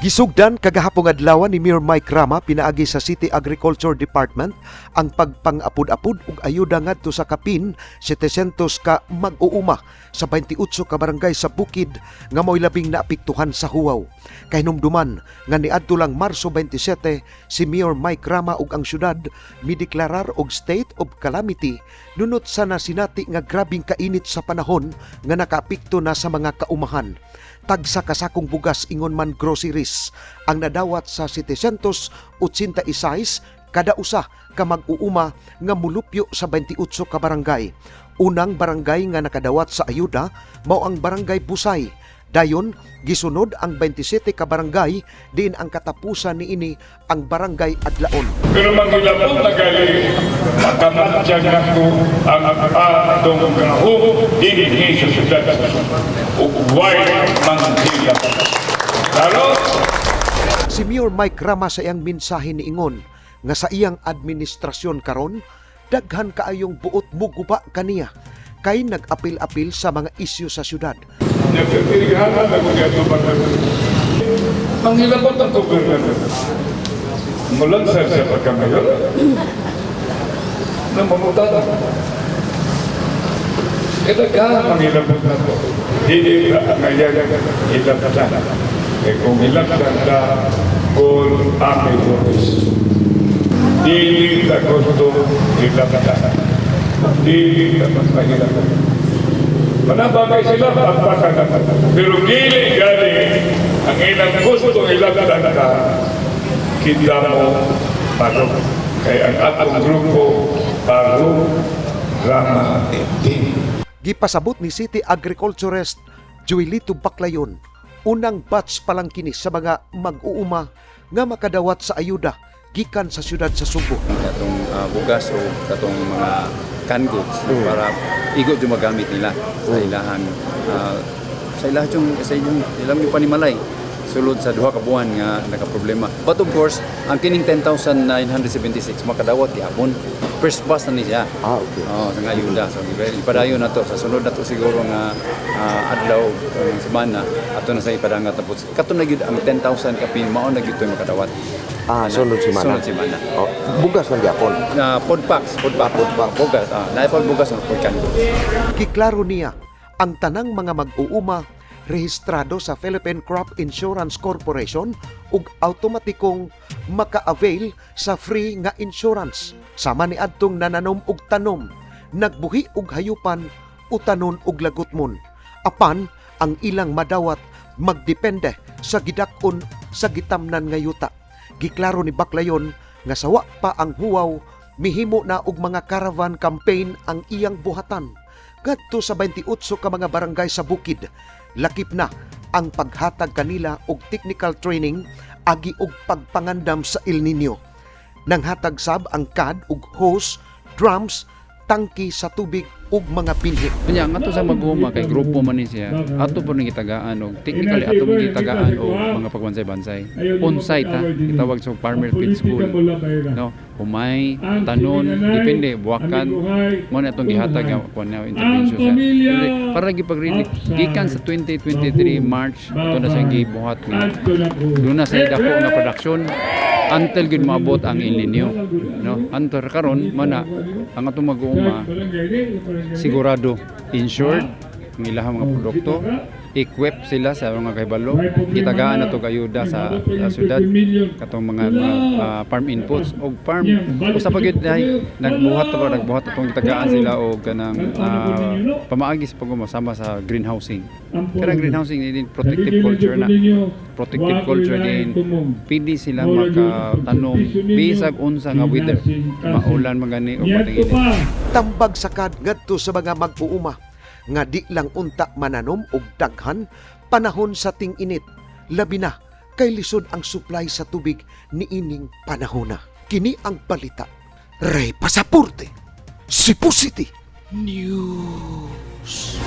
Gisugdan kagahapong adlaw ni Mayor Mike Rama pinaagi sa City Agriculture Department ang pagpang-apud-apud og ayuda ngadto sa kapin 700 ka mag-uuma sa 28 ka barangay sa bukid nga mao'y labing naapektuhan sa huwaw. Kahinumduman nga niadto lang Marso 27 si Mayor Mike Rama ug ang syudad mideklarar og state of calamity nunot sa nasinati nga grabing kainit sa panahon nga nakaapekto na sa mga kaumahan. Tagsa kasakong bugas, ingon man groceries, ang nadawat sa 786 kada usa ka mag-uuma nga mulupyo sa 28 ka barangay. Unang barangay nga nakadawat sa ayuda mao ang Barangay Busay. Dayon gisunod ang 27 ka barangay, diin ang katapusan niini ang Barangay Adlaon. Pero manghilabot na gali, makamatsyag nako ang atong gahom dinhi sa syudad sa Sugbo. Ug way manghilabot. Lalo, Si Mayor Mike Rama sa iyang mensahe niingon nga sa iyang administrasyon karon daghan kaayong buot muguba kaniya kay nag-apil-apil sa mga isyu sa syudad. Nagkatirighanan ako niya barangay. Manghilabot ang gobernador. Mulansad siya pagka-mayor. Na mamutan. Kaya daghan manghilabot na to. Hindi ka ngayon hilabtan. Eh kung hilabtan ka, call Ami Lopez. Dili ta gusto hilabtan. Dili ta magpahilabtan. Manabagay sila, pagpakan na. Pero dili gani, ang ilang gusto hilabtan ka, kita mo barog. Kaya ang atong grupo, Barug, Rama, Team. Gipasabot ni City Agriculturist Joelito Baclayon, unang batch pa lang kini sa mga mag-uuma nga makadawat sa ayuda gikan sa syudad sa Sugbo. Katong bugas o katong mga canned goods para igo jud magamit nila sa ilahang sa ilahan yung sa inyong ilang yung panimalay sulod sa 2 ka buwan nga nakaproblema. But of course, ang kining 10,976 makadawat gihapon. First bus na ni siya. Ah, okay. Oh, sa nga ayuda. So ipadayon na to sa sunod na to siguro nga adlaw ng semana ato na sa ipadangat tapos kato na gyud ang 10,000 kapin mao na gyud to'y makadawat. Ah, sunod semana. Sunod semana. Oh, bugas lang gyapon. Na food packs, food pack. Food pack. Bugas, ah, na bugas ang food can. Giklaro niya ang tanang mga mag-uuma rehistrado sa Philippine Crop Insurance Corporation ug automatikong maka-avail sa free nga insurance. Sama ni adtong nananom og tanom, nagbuhi og hayupan, utanon og lagutmon. Apan ang ilang madawat magdepende sa gidak-on sa gitamnan nga yuta. Giklaro ni Baclayon nga sawa pa ang huwaw, mihimo na og mga caravan campaign ang iyang buhatan kadto sa 28 ka mga barangay sa bukid. Lakip na ang paghatag kanila og technical training agi og pagpangandam sa El Nino. Nanghatag sab ang CAD og hose, drums, tangki sa tubig ug mga binhi. Kunya ang ato sa mag-uuma kay grupo man ni siya. Ato po ning gitagaan og technically ato mo gitagaan og mga pagbansay-bansay. On site ha, gitawag sa farmer field school. No, humay, tanon, depende buwakan. Mo na atong gihatag nga kuan na intervention sa. Para gipag-ready gikan sa 2023 March ato na siya gibuhat nga doon na sa dako nga production until gud moabot ang El Nino, no? Until karon mo na ang atong mag-uuma sigurado insured ang ilahang mga produkto, equip sila sa mga kahibalo, gitagaan na to ayuda sa syudad katong mga farm inputs og farm usa pa gyud dai nagbuhat pa nagbuhat atong gitagaan sila og kanang pamaagi sa pag-uuma sa greenhousing. Kanang greenhousing din, protective culture na, protective culture din, pwede sila makatanom bisag unsa nga weather, maulan man gani o matinginit. Tambag sa CAD ngadto sa mga mag-uuma nga di lang unta mananom og daghan panahon sa ting-init, labi na kay lisod ang supply sa tubig niining panahona. Kini ang balita. Ray Pasaporte, Cebu City News.